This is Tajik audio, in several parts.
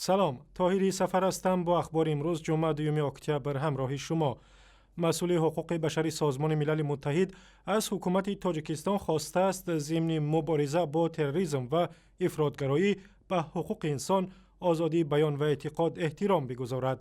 Салом, Тоҳири Сафар ҳастам. Бо ахбори имрӯз, ҷумъа, 2 октябр, ҳамроҳи шумо. Масъули ҳуқуқи башари Созмони Милали Муттаҳид аз ҳукумати Тоҷикистон хостааст, зимни мубориза бо терроризм ва ифротгароӣ ба ҳуқуқи инсон, озодии баён ва эътиқод эҳтиром бигузорад.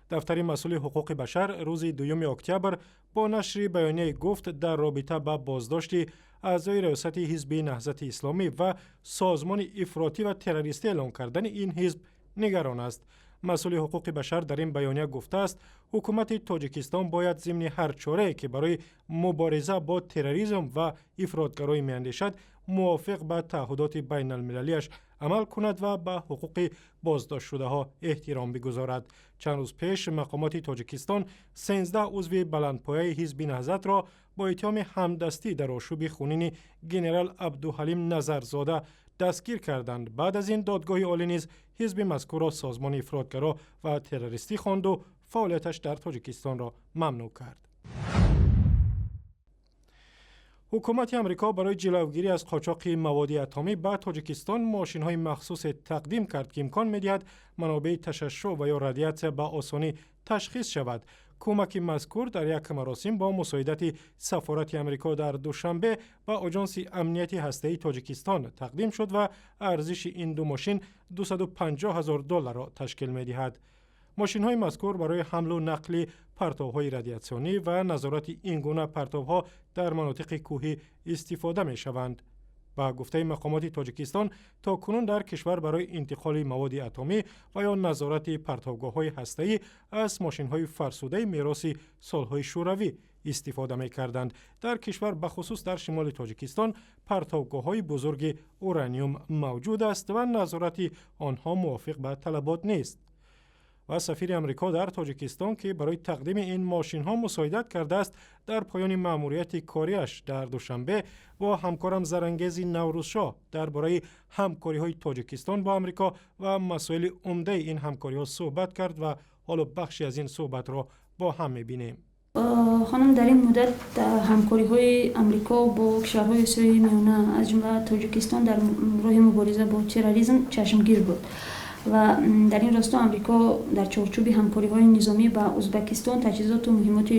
Дафтари масъули ҳуқуқи башар рӯзи 2 октябр бо нашри баёнияе гуфт, дар робита ба боздошти аъзои раёсати Ҳизби Наҳзати Исломӣ ва созмони ифротӣ ва террористӣ эълон кардани ин ҳизб нигарон аст. Масъули ҳуқуқи башар дар ин баёния гуфтааст, ҳукумати Тоҷикистон бояд зимни ҳар чорае, ки барои мубориза бо терроризм ва ифротгароӣ меандешад, мувофиқ ба таъҳудоти байналмилалиаш амал кунад ва ба ҳуқуқи боздоштшудаҳо эҳтиром бигузорад. Чанд рӯз пеш мақомоти Тоҷикистон 13 узви баландпояи Ҳизби Наҳзатро бо иттиҳоми ҳамдастӣ дар ошӯби хунини генерал Абдуҳалим Назарзода дастгир карданд. Баъд аз ин Додгоҳи Олӣ низ ҳизби мазкурро созмони ифротгаро ва террористӣ хонду фаъолияташ дар Тоҷикистонро мамнӯъ кард. Ҳукумати Амрико барои ҷилавгирӣ аз қочоқи маводи атомӣ ба Тоҷикистон мошинҳои махсусе тақдим кард, ки имкон медиҳад манобеи ташашшӯъ ва ё радиатсия ба осонӣ ташхис шавад. Кӯмаки мазкур дар як маросим бо мусоидати сафорати Амрико дар Душанбе ба Оҷонси амнияти ҳастаии Тоҷикистон тақдим шуд ва арзиши ин ду мошин 250 ҳазор долларро ташкил медиҳад. Мошинҳои мазкур барои ҳамлу нақли партовҳои радиатсионӣ ва назорати ин гуна партовҳо дар манотиқи кӯҳӣ истифода мешаванд. Ба гуфтаи мақомоти Тоҷикистон, то кунун дар кишвар барои интиқоли маводи атомӣ ва ё назорати партовгоҳҳои ҳастаӣ аз мошинҳои фарсудаи мероси солҳои шӯравӣ истифода мекарданд. Дар кишвар, бахусус дар шимоли Тоҷикистон, партовгоҳҳои бузурги ураниум мавҷуд аст ва назорати онҳо мувофиқ ба талабот нест. Ва сафири Амрико дар Тоҷикистон, ки барои тақдими ин мошинҳо мусоидат кардааст, дар поёни маъмурияти кориаш дар Душанбе бо ҳамкорам Зарангези Наврӯзшоҳ дар бораи ҳамкориҳои Тоҷикистон бо Амрико ва масоили умдаи ин ҳамкориҳо суҳбат кард ва ҳоло бахше аз ин суҳбатро бо ҳам мебинем. Хонум, дар ин муддат ҳамкориҳои Амрико бо кишварҳои Осиёи Миёна, аз ҷумла Тоҷикистон, дар роҳи мубориза бо терроризм чашмгир буд ва дар ин росто Амрико дар чорчӯби ҳамкориҳои низомӣ ба Узбакистон таҷҳизоту муҳимоти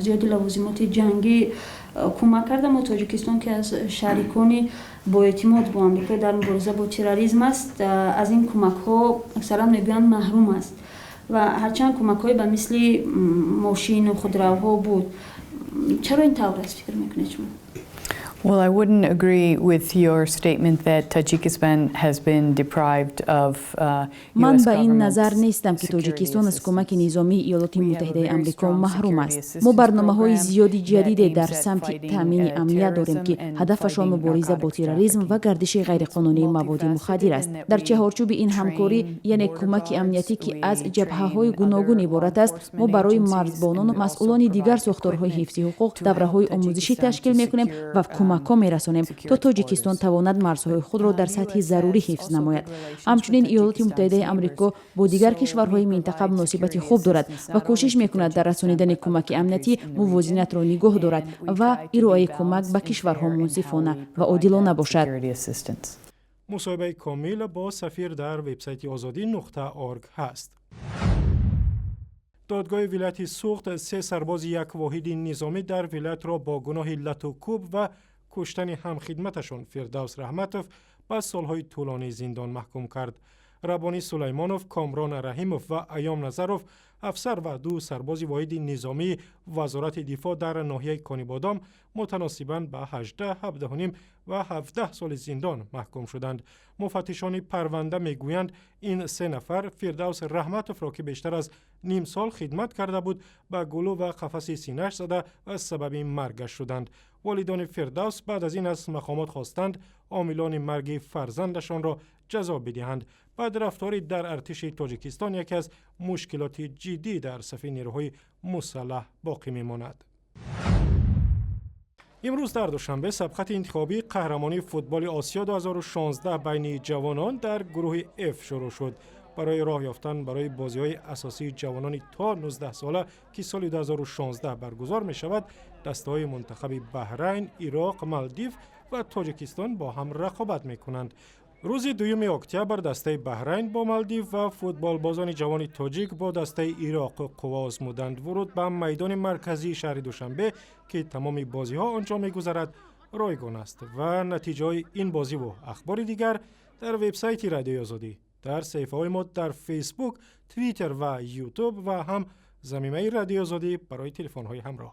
зиёди лавозимоти ҷангӣ кӯмак кард. Аммо Тоҷикистон, ки аз шарикони боэътимод бо Амрико дар мубориза бо терроризм аст, аз ин кӯмакҳо, аксаран мегӯянд, маҳрум аст ва ҳарчанд кӯмакҳое ба мисли мошину худравҳо буд. Чаро ин тавр аст, фикр мекунед шумо? Well, I wouldn't agree with your statement that Tajikistan has been deprived of Ман ба ин назар нестам, ки Тоҷикистон аз кӯмаки низомии Иёлоти Муттаҳидаи Амрико маҳрум аст. Мо барномаҳои зиёди ҷадиде дар самти таъмини амният дорем, ки ҳадафашон мубориза бо терроризм ва гардиши ғайриқонунии маводи мухаддир аст. Дар чаҳорчӯби ин ҳамкорӣ, яъне кӯмаки амниятӣ, ки аз ҷабҳаҳои гуногун иборат аст, мо барои марзбонону масъулони дигар сохторҳои ҳифзи ҳуқуқ давраҳои омӯзишӣ ташкил мекунем ва кӯмакҳо мерасонем, то Тоҷикистон тавонад марзҳои худро дар сатҳи зарурӣ ҳифз намояд. Ҳамчунин Иёлоти Муттаҳидаи Амрико бо дигар кишварҳои минтақа муносибати хуб дорад ва кӯшиш мекунад дар расонидани кӯмаки амниятӣ мувозинатро нигоҳ дорад ва ироаи кӯмак ба кишварҳо мунсифона ва одилона бошад. Мусоҳибаи комил бо сафир дар вебсайти озодӣ.орг ҳаст. Додгоҳи вилояти Суғд се сарбози як воҳиди низомӣ дар вилоятро бо гуноҳи латукӯб ва куштани ҳамхидматашон Фирдавс Раҳматов ба солҳои тӯлонии зиндон маҳкум кард. Раббонӣ Сулаймонов, Комрон Раҳимов ва Аём Назаров, афсар ва ду сарбози воҳиди низомии Вазорати дифоъ дар ноҳияи Конибодом, мутаносибан ба 18, 17,5 ва 17 соли зиндон маҳкум шуданд. Муфаттишони парванда мегӯянд, ин се нафар Фирдавс Раҳматовро, ки бештар аз ним сол хидмат карда буд, ба гулӯ ва қафаси синааш зада ва сабаби маргаш шуданд. Волидони Фирдавс баъд аз ин аз мақомот хостанд, омилони марги фарзандашонро ҷазо бидиҳанд. Бадрафторӣ дар артиши Тоҷикистон яке аз мушкилоти ҷиддӣ дар сафи нерӯҳои мусаллаҳ боқӣ мемонад. Имрӯз дар Душанбе сабқати интихобии қаҳрамонии футболи Осиё 2016 байни ҷавонон дар гурӯҳи Ф шурӯъ шуд. Барои роҳ ёфтан барои бозиҳои асосии ҷавонони то 19 сола, ки соли 2016 баргузор мешавад, дастаҳои мунтахаби Баҳрайн, Ироқ, Малдив ва Тоҷикистон бо ҳам рақобат мекунанд. Рӯзи 2 октябр дастаи Баҳрайн бо Малдив ва футболбозони ҷавони тоҷик бо дастаи Ироқ қувва озмуданд. Вуруд ба майдони марказии шаҳри Душанбе, ки тамоми бозиҳо он ҷо мегузарад, ройгон аст ва натиҷаҳои ин бозиву ахбори дигар дар вебсайти Радиои Озодӣ, дар саҳифаҳои мо дар Фейсбук, Твиттер ва Ютуб ва ҳам замимаи Радиои Озодӣ барои телефонҳои ҳамроҳ.